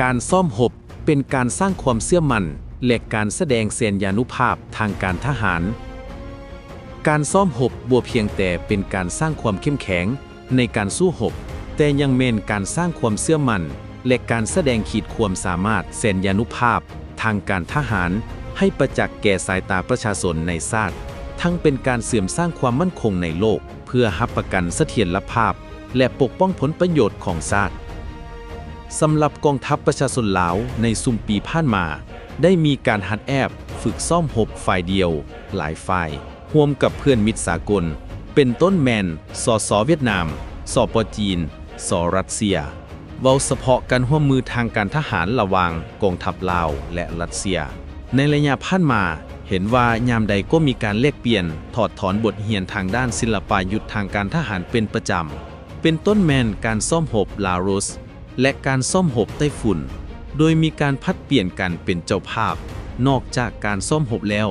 ການຊ້ອມຮົບເປັນການສ້າງຄວາມເຊື່ອໝັ້ນ ແລະ ການສະແດງສັນຍານຸພາບທາງການທະຫານ. ການຊ້ອມຮົບບໍ່ພຽງແຕ່ເປັນການສ້າງຄວາມເຂັ້ມແຂງໃນການສູ້ຮົບ, ແຕ່ຍັງແມ່ນການສ້າງຄວາມເຊື່ອໝັ້ນ ແລະ ການສະແດງຂີດຄວາມສາມາດ, ສັນຍານຸພາບທາງການທະຫານ ໃຫ້ປະຈັກແກ່ສາຍຕາປະຊາຊົນໃນຊາດ, ທັງເປັນການເສີມສ້າງຄວາມໝັ້ນຄົງໃນໂລກ ເພື່ອຮັບປະກັນສະຖຽນລະພາບ ແລະ ປົກປ້ອງຜົນປະໂຫຍດຂອງຊາດ. ສຳລັບກອງທັບປະຊາຊົນລາວໃນຊຸມປີຜ່ານມາ ໄດ້ມີການຫັດແອບຝຶກຊ້ອມຮົບຝ່າຍດຽວ, ຫຼາຍຝ່າຍ, ຮ່ວມກັບເພື່ອນມິດສາກົນ, ເປັນຕົ້ນແມ່ນ ສສ ຫວຽດນາມ, ສປ ຈີນ, ສ ຣັດເຊຍ. ເວົ້າສະເພາະການຮ່ວມມືທາງການທະຫານລະຫວ່າງກອງທັບລາວ ແລະ ຣັດເຊຍ ໃນໄລຍະຜ່ານມາ, ເຫັນວ່າຍາມໃດກໍມີການແລກປ່ຽນ, ຖອດຖອນບົດຮຽນທາງດ້ານສິລະປະຍຸດທາງການທະຫານເປັນປະຈຳ, ເປັນຕົ້ນແມ່ນການຊ້ອມຮົບລາຣຸສ ແລະ ການຊ້ອມຮົບໄຕ້ຝຸ່ນ, ໂດຍມີການຜັດປ່ຽນກັນເປັນເຈົ້າພາບ. ນອກຈາກການຊ້ອມຮົບແລ້ວ,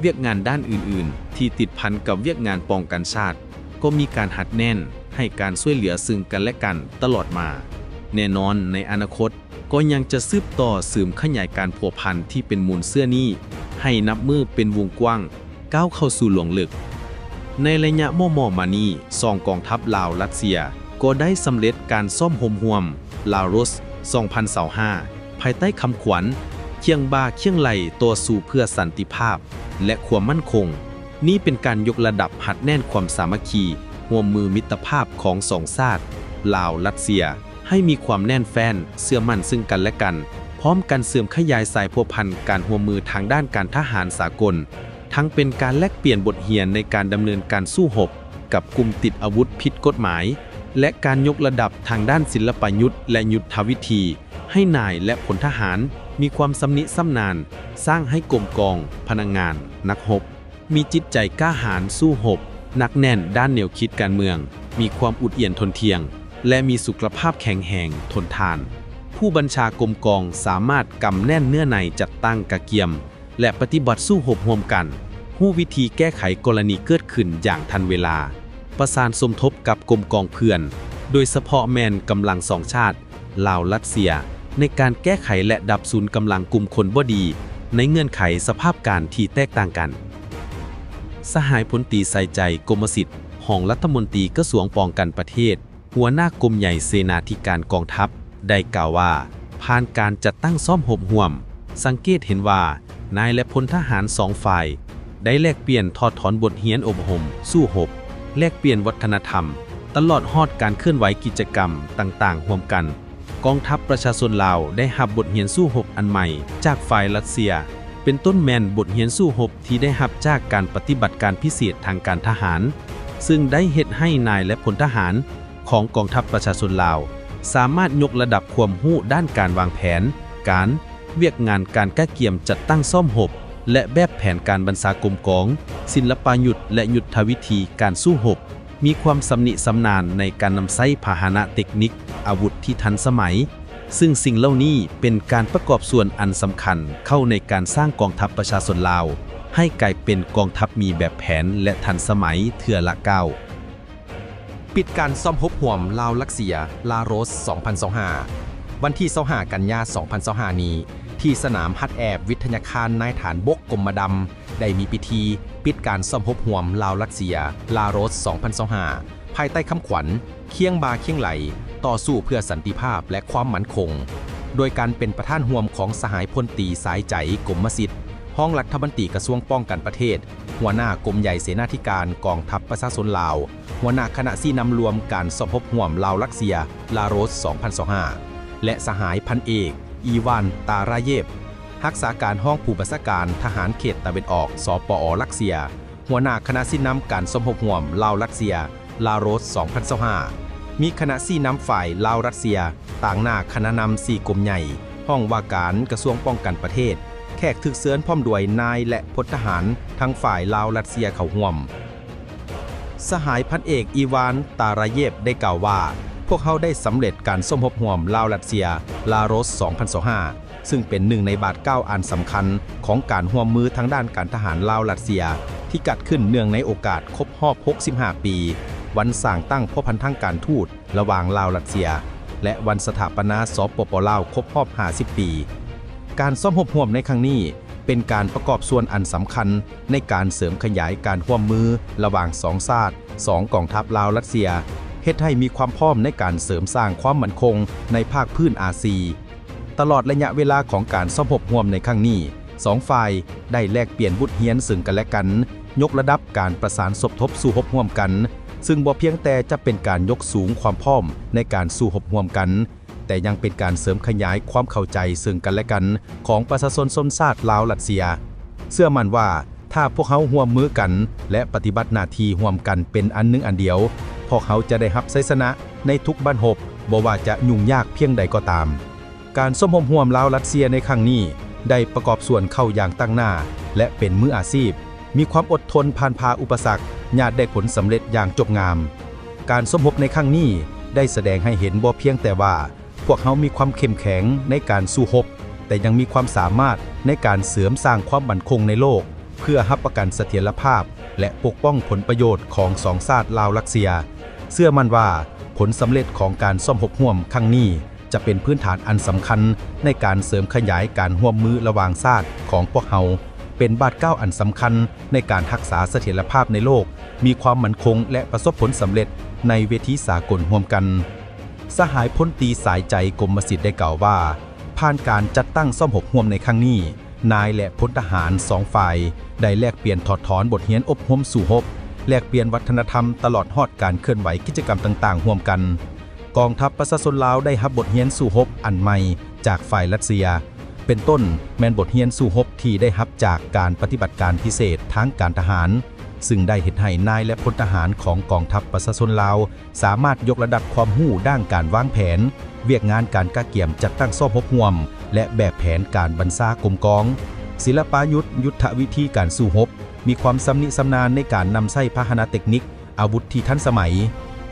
ວຽກງານດ້ານອື່ນໆທີ່ຕິດພັນກັບວຽກງານປ້ອງກັນຊາດ ກໍມີການຮັດແໜ້ນໃຫ້ການຊ່ວຍເຫຼືອເຊິ່ງກັນແລະກັນຕະຫຼອດມາ. ແນ່ນອນ, ໃນອະນາຄົດກໍຍັງຈະສືບຕໍ່ເສີມຂະຫຍາຍການພົວພັນທີ່ເປັນມູນເຊື້ອນີ້ ໃຫ້ນັບມື້ເປັນວົງກວ້າງ ກ້າວເຂົ້າສູ່ລວງເລິກ. ໃນໄລຍະມໍ່ໆມານີ້, ສອງກອງທັບລາວ-ຣັດເຊຍ ກໍໄດ້ສຳເລັດການຊ້ອມຮົບຮ່ວມ ລາຣຸສ ສອງພັນຊາວຫ້າ ພາຍໃຕ້ຄຳຂວັນ ຄຽງບ່າຄຽງໄຫຼ່ຕໍ່ສູ້ເພື່ອສັນຕິພາບ ແລະ ຄວາມໝັ້ນຄົງ. ນີ້ເປັນການຍົກລະດັບຮັດແໜ້ນຄວາມສາມັກຄີຮ່ວມມືມິດຕະພາບຂອງສອງຊາດ ລາວ-ຣັດເຊຍ ໃຫ້ມີຄວາມແໜ້ນແຟ້ນເຊື່ອໝັ້ນເຊິ່ງກັນແລະກັນ, ພ້ອມກັນເສີມຂະຫຍາຍສາຍພົວພັນການຮ່ວມມືທາງດ້ານການທະຫານສາກົນ, ທັງເປັນການແລກປ່ຽນບົດຮຽນໃນການດຳເນີນການສູ້ຮົບກັບກຸ່ມຕິດອາວຸດຜິດກົດໝາຍ ແລະ ການຍົກລະດັບທາງດ້ານສິລະປະຍຸດ ແລະ ຍຸດທະວິທີ ໃຫ້ນາຍ ແລະ ພົນທະຫານມີຄວາມຊຳນິຊຳນານ, ສ້າງໃຫ້ກົມກອງ, ພະນັກງານ, ນັກຮົບ ມີຈິດໃຈກ້າຫານສູ້ຮົບ, ໜັກແໜ້ນດ້ານແນວຄິດການເມືອງ, ມີຄວາມອຸດອຽນທົນທ່ຽງ ແລະ ມີສຸຂະພາບແຂງແຮງທົນທານ. ຜູ້ບັນຊາກົມກອງສາມາດກຳແໜ້ນເນື້ອໃນ, ຈັດຕັ້ງກະກຽມ ແລະ ປະຕິບັດສູ້ຮົບຮ່ວມກັນ, ຮູ້ວິທີແກ້ໄຂກໍລະນີເກີດຂຶ້ນຢ່າງທັນເວລາ, ປະສານສົມທົບກັບກົມກອງເພື່ອນ, ໂດຍສະເພາະແມ່ນກຳລັງສອງຊາດ ລາວ-ຣັດເຊຍ ໃນການແກ້ໄຂ ແລະ ດັບສູນກຳລັງກຸ່ມຄົນບໍ່ດີໃນເງື່ອນໄຂສະພາບການທີ່ແຕກຕ່າງກັນ. ສະຫາຍ ພົນຕີ ໄຊໄຈ ກົມມະສິດ ຮອງລັດຖະມົນຕີກະຊວງປ້ອງກັນປະເທດ, ຫົວໜ້າກົມໃຫຍ່ເສນາທິການກອງທັບ ໄດ້ກ່າວວ່າ, ຜ່ານການຈັດຕັ້ງຊ້ອມຮົບຮ່ວມ, ສັງເກດເຫັນວ່າ ນາຍ ແລະ ພົນທະຫານສອງຝ່າຍ ໄດ້ແລກປ່ຽນຖອດຖອນບົດຮຽນອົບຮົມສູ້ຮົບ, ແລກປ່ຽນວັດທະນະທຳ, ຕະຫຼອດຮອດການເຄື່ອນໄຫວກິດຈະກຳຕ່າງໆຮ່ວມກັນ. ກອງທັບປະຊາຊົນລາວໄດ້ຮັບບົດຮຽນສູ້ຮົບອັນໃໝ່ຈາກຝ່າຍຣັດເຊຍ, ເປັນຕົ້ນແມ່ນບົດຮຽນສູ້ຮົບທີ່ໄດ້ຮັບຈາກການປະຕິບັດການພິເສດທາງການທະຫານ, ເຊິ່ງໄດ້ເຮັດໃຫ້ນາຍ ແລະ ພົນທະຫານຂອງກອງທັບປະຊາຊົນລາວ ສາມາດຍົກລະດັບຄວາມຮູ້ດ້ານການວາງແຜນການ, ວຽກງານການກະກຽມຈັດຕັ້ງຊ້ອມຮົບ ແລະ ແບບແຜນການບັນຊາກົມກອງ, ສິລະປະຍຸດ ແລະ ຍຸດທະວິທີການສູ້ຮົບ, ມີຄວາມຊຳນິຊຳນານໃນການນຳໃຊ້ພາຫະນະເຕັກນິກອາວຸດທີ່ທັນສະໄໝ, ເຊິ່ງສິ່ງເຫຼົ່ານີ້ເປັນການປະກອບສ່ວນອັນສຳຄັນເຂົ້າໃນການສ້າງກອງທັບປະຊາຊົນລາວ ໃຫ້ກາຍເປັນກອງທັບມີແບບແຜນ ແລະ ທັນສະໄໝເທື່ອລະກ້າວ. ປິດການຊ້ອມຮົບຮ່ວມລາວ-ຣັດເຊຍ ລາຣຸສ ສອງພັນຊາວຫ້າ ວັນທີຊາວຫ້າ ກັນຍາ ສອງພັນຊາວຫ້ານີ້ ທີ່ສະໜາມຮັດແອບວິທະຍາຄານນາຍທະຫານບົກກົມມະດຳ ໄດ້ມີພິທີປິດການຊ້ອມຮົບຮ່ວມລາວ-ຣັດເຊຍ ລາຣຸສ ສອງພັນຊາວຫ້າ ພາຍໃຕ້ຄຳຂວັນ ຄຽງບ່າຄຽງໄຫຼ່ ຕໍ່ສູ້ເພື່ອສັນຕິພາບ ແລະ ຄວາມໝັ້ນຄົງ, ໂດຍການເປັນປະທານຮ່ວມຂອງສະຫາຍ ພົນຕີ ສາຍໃຈ ກົມມະສິດ ຮອງລັດຖະມົນຕີກະຊວງປ້ອງກັນປະເທດ, ຫົວໜ້າກົມໃຫຍ່ເສນາທິການກອງທັບປະຊາຊົນລາວ, ຫົວໜ້າຄະນະຊີ້ນຳລວມການຊ້ອມຮົບຮ່ວມລາວ-ຣັດເຊຍ ລາຣຸສ ສອງພັນຊາວຫ້າ ແລະ ສະຫາຍ ພັນເອກ ອີວານ ຕາຣາເຢບ ຮັກສາການຮອງຜູ້ບັນຊາການທະຫານເຂດຕາເວັນອອກ ສປອ ຣັດເຊຍ, ຫົວໜ້າຄະນະຊີ້ນຳການສົມຮົບຮ່ວມລາວ-ຣັດເຊຍ ລາຣຸສ ສອງພັນຊາວຫ້າ ມີຄະນະຊີ້ນຳຝ່າຍລາວ-ຣັດເຊຍ ຕາງໜ້າຄະນະນຳສີ່ກົມໃຫຍ່ ຫ້ອງວ່າການກະຊວງປ້ອງກັນປະເທດ, ແຂກຖືກເຊີນພ້ອມດ້ວຍນາຍ ແລະ ພົນທະຫານທັງຝ່າຍລາວ-ຣັດເຊຍເຂົ້າຮ່ວມ. ສະຫາຍ ພັນເອກ ອີວານ ຕາຣາເຢບ ໄດ້ກ່າວວ່າ, ພວກເຮົາໄດ້ສຳເລັດການສົມຮົບຮ່ວມລາວ-ຣັດເຊຍ ລາຣຸສ ສອງພັນຊາວຫ້າ ຊຶ່ງເປັນໜຶ່ງໃນບາດກ້າວອັນສຳຄັນຂອງການຮ່ວມມືທາງດ້ານການທະຫານລາວ-ຣັດເຊຍ ທີ່ຈັດຂຶ້ນເນື່ອງໃນໂອກາດຄົບຮອບຫົກສິບຫ້າປີ ວັນສ້າງຕັ້ງພົວພັນທາງການທູດລະຫວ່າງລາວ-ຣັດເຊຍ. ແລະ ວັນສະຖາປະນາ ສປປ ລາວ ຄົບຮອບ ຫ້າສິບ ປີ. ການຊ້ອມຮົບຮ່ວມໃນຄັ້ງນີ້ ເປັນການປະກອບສ່ວນອັນສຳຄັນໃນການເສີມຂະຫຍາຍການຮ່ວມມືລະຫວ່າງສອງຊາດ, ສອງກອງທັບລາວ-ລັດເຊຍ, ເຮັດໃຫ້ມີຄວາມພ້ອມໃນການເສີມສ້າງຄວາມໝັ້ນຄົງໃນພາກພື້ນອາຊີ. ຕະຫຼອດໄລຍະເວລາຂອງການຊ້ອມຮົບຮ່ວມໃນຄັ້ງນີ້, ສອງຝ່າຍໄດ້ແລກປ່ຽນບົດຮຽນເຊິ່ງກັນແລະກັນ, ຍົກລະດັບການປະສານສົມທົບສູ້ຮົບຮ່ວມກັນ, ເຊິ່ງບໍ່ພຽງແຕ່ຈະເປັນການຍົກສູງຄວາມພ້ອມໃນການສູ້ຮົບຮ່ວມກັນ, ແຕ່ຍັງເປັນການເສີມຂະຫຍາຍຄວາມເຂົ້າໃຈເຊິ່ງກັນແລະກັນຂອງປະຊາຊົນຊົນຊາດລາວ-ລັດເຊຍ. ເຊື່ອໝັ້ນວ່າ ຖ້າພວກເຮົາຮ່ວມມືກັນ ແລະ ປະຕິບັດໜ້າທີ່ຮ່ວມກັນເປັນອັນໜຶ່ງອັນດຽວ, ພວກເຮົາຈະໄດ້ຮັບໄຊຊະນະໃນທຸກບັ້ນຮົບ, ບໍ່ວ່າຈະຫຍຸ້ງຍາກພຽງໃດກໍຕາມ. ການສົມຮົບຮ່ວມລາວ-ລັດເຊຍໃນຄັ້ງນີ້ ໄດ້ປະກອບສ່ວນເຂົ້າຢ່າງຕັ້ງໜ້າ ແລະ ເປັນມືອາຊີບ, ມີຄວາມອົດທົນຜ່ານຜ່າອຸປະສັກ, ຍາດໄດ້ຜົນສຳເລັດຢ່າງຈົບງາມ. ການສົມຮົບໃນຄັ້ງນີ້ ໄດ້ສະແດງໃຫ້ເຫັນບໍ່ພຽງແຕ່ວ່າ ພວກເຮົາມີຄວາມເຂັ້ມແຂງໃນການສູ້ຮົບ, ແຕ່ຍັງມີຄວາມສາມາດໃນການເສີມສ້າງຄວາມໝັ້ນຄົງໃນໂລກ, ເພື່ອຮັບປະກັນສະຖຽນລະພາບ ແລະ ປົກປ້ອງຜົນປະໂຫຍດຂອງສອງຊາດລາວ-ລັດເຊຍ. ເຊື່ອໝັ້ນວ່າ ຜົນສຳເລັດຂອງການຊ້ອມຮົບຮ່ວມຄັ້ງນີ້ ຈະເປັນພື້ນຖານອັນສຳຄັນໃນການເສີມຂະຫຍາຍການຮ່ວມມືລະຫວ່າງຊາດຂອງພວກເຮົາ, ເປັນບາດກ້າວອັນສຳຄັນໃນການຮັກສາສະຖຽນລະພາບໃນໂລກ, ມີຄວາມໝັ້ນຄົງ ແລະ ປະສົບຜົນສຳເລັດໃນເວທີສາກົນຮ່ວມກັນ. ສະຫາຍພົນຕີສາຍໃຈ ກົມມະສິດ ໄດ້ກ່າວວ່າ ຜ່ານການຈັດຕັ້ງຊ້ອມຮົບຮ່ວມໃນຄັ້ງນີ້, ນາຍ ແລະ ພົນທະຫານສອງຝ່າຍໄດ້ແລກປ່ຽນຖອດຖອນບົດຮຽນອົບຮົມສູ້ຮົບ, ແລກປ່ຽນວັດທະນະທຳ ຕະຫຼອດຮອດການເຄື່ອນໄຫວກິດຈະກຳຕ່າງໆຮ່ວມກັນ. ກອງທັບປະຊາຊົນລາວໄດ້ຮັບບົດຮຽນສູ້ຮົບອັນໃໝ່ຈາກຝ່າຍຣັດເຊຍ, ເປັນຕົ້ນແມ່ນບົດຮຽນສູ້ຮົບທີ່ໄດ້ຮັບຈາກການປະຕິບັດການພິເສດທາງການທະຫານ, ຊຶ່ງໄດ້ເຮັດໃຫ້ນາຍ ແລະ ພົນທະຫານຂອງກອງທັບປະຊາຊົນລາວ ສາມາດຍົກລະດັບຄວາມຮູ້ດ້ານການວາງແຜນ, ວຽກງານການກະກຽມຈັດຕັ້ງຊ້ອມຮົບຮ່ວມ ແລະ ແບບແຜນການບັນຊາກົມກອງ, ສິລະປະຍຸດ, ຍຸດທະວິທີການສູ້ຮົບ, ມີຄວາມຊຳນິຊຳນານໃນການນຳໃຊ້ພາຫະນະເຕັກນິກ, ອາວຸດທີ່ທັນສະໄໝ,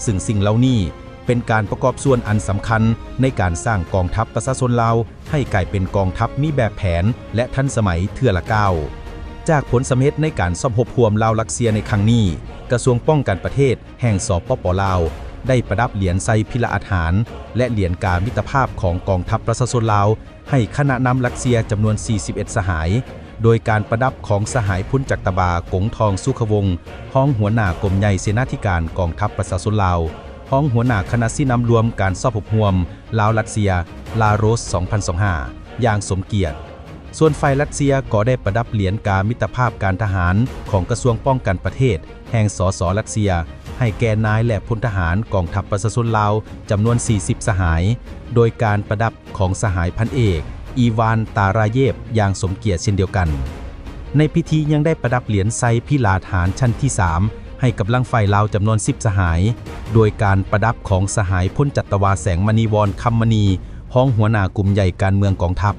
ຊຶ່ງສິ່ງເຫຼົ່ານີ້ເປັນການປະກອບສ່ວນອັນສຳຄັນໃນການສ້າງກອງທັບປະຊາຊົນລາວ ໃຫ້ກາຍເປັນກອງທັບມີແບບແຜນ ແລະ ທັນສະໄໝເທື່ອລະກ້າວ. ຈາກຜົນສຳເລັດໃນການຊ້ອມຮົບຮ່ວມລາວ-ຣັດເຊຍໃນຄັ້ງນີ້, ກະຊວງປ້ອງກັນປະເທດແຫ່ງ ສປປ ລາວ ໄດ້ປະດັບຫຼຽນໄຊພິລະອາດຫານ ແລະ ຫຼຽນກາມິດຕະພາບຂອງກອງທັບປະຊາຊົນລາວ ໃຫ້ຄະນະນຳຣັດເຊຍຈຳນວນສີ່ສິບເອັດສະຫາຍ, ໂດຍການປະດັບຂອງສະຫາຍ ພົນຈັກຕະບາ ກົງທອງ ສຸຂະວົງ ຮອງຫົວໜ້າກົມໃຫຍ່ເສນາທິການກອງທັບປະຊາຊົນລາວ, ຮອງຫົວໜ້າຄະນະຊີ້ນຳລວມການຊ້ອມຮົບຮ່ວມລາວ-ຣັດເຊຍ ລາໂຣສ ສອງພັນຊາວຫ້າ ຢ່າງສົມກຽດ. ສ່ວນຝ່າຍຣັດເຊຍກໍໄດ້ປະດັບຫຼຽນກາມິດຕະພາບການທະຫານຂອງກະຊວງປ້ອງກັນປະເທດແຫ່ງ ສສ ຣັດເຊຍ ໃຫ້ແກ່ນາຍ ແລະ ພົນທະຫານກອງທັບປະຊາຊົນລາວຈຳນວນສີ່ສິບສະຫາຍ, ໂດຍການປະດັບຂອງສະຫາຍພັນເອກ ອີວານ ຕາຣາເຢບ ຢ່າງສົມກຽດເຊັ່ນດຽວກັນ. ໃນພິທີຍັງໄດ້ປະດັບຫຼຽນໄຊພິລາດຫານຊັ້ນທີສາມ ໃຫ້ກຳລັງຝ່າຍລາວຈຳນວນສິບສະຫາຍ, ໂດຍການປະດັບຂອງສະຫາຍ ພົນຈັດຕະວາ ແສງມະນີວອນ ຄຳມະນີ ຮອງຫົວໜ້າກຸ່ມໃຫຍ່ການເມືອງກອງທັບ.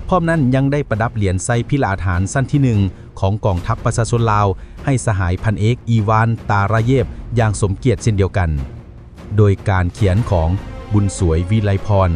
ພ້ອມນັ້ນຍັງໄດ້ປະດັບຫຼຽນໄຊພິລະອາດຫານຊັ້ນທີໜຶ່ງຂອງກອງທັບປະຊາຊົນລາວ ໃຫ້ສະຫາຍພັນເອກ ອີວານ ຕາຣາເຢບ ຢ່າງສົມກຽດເຊັ່ນດຽວກັນ, ໂດຍການຂຽນຂອງ ບຸນສວຍ ວິໄລພອນ.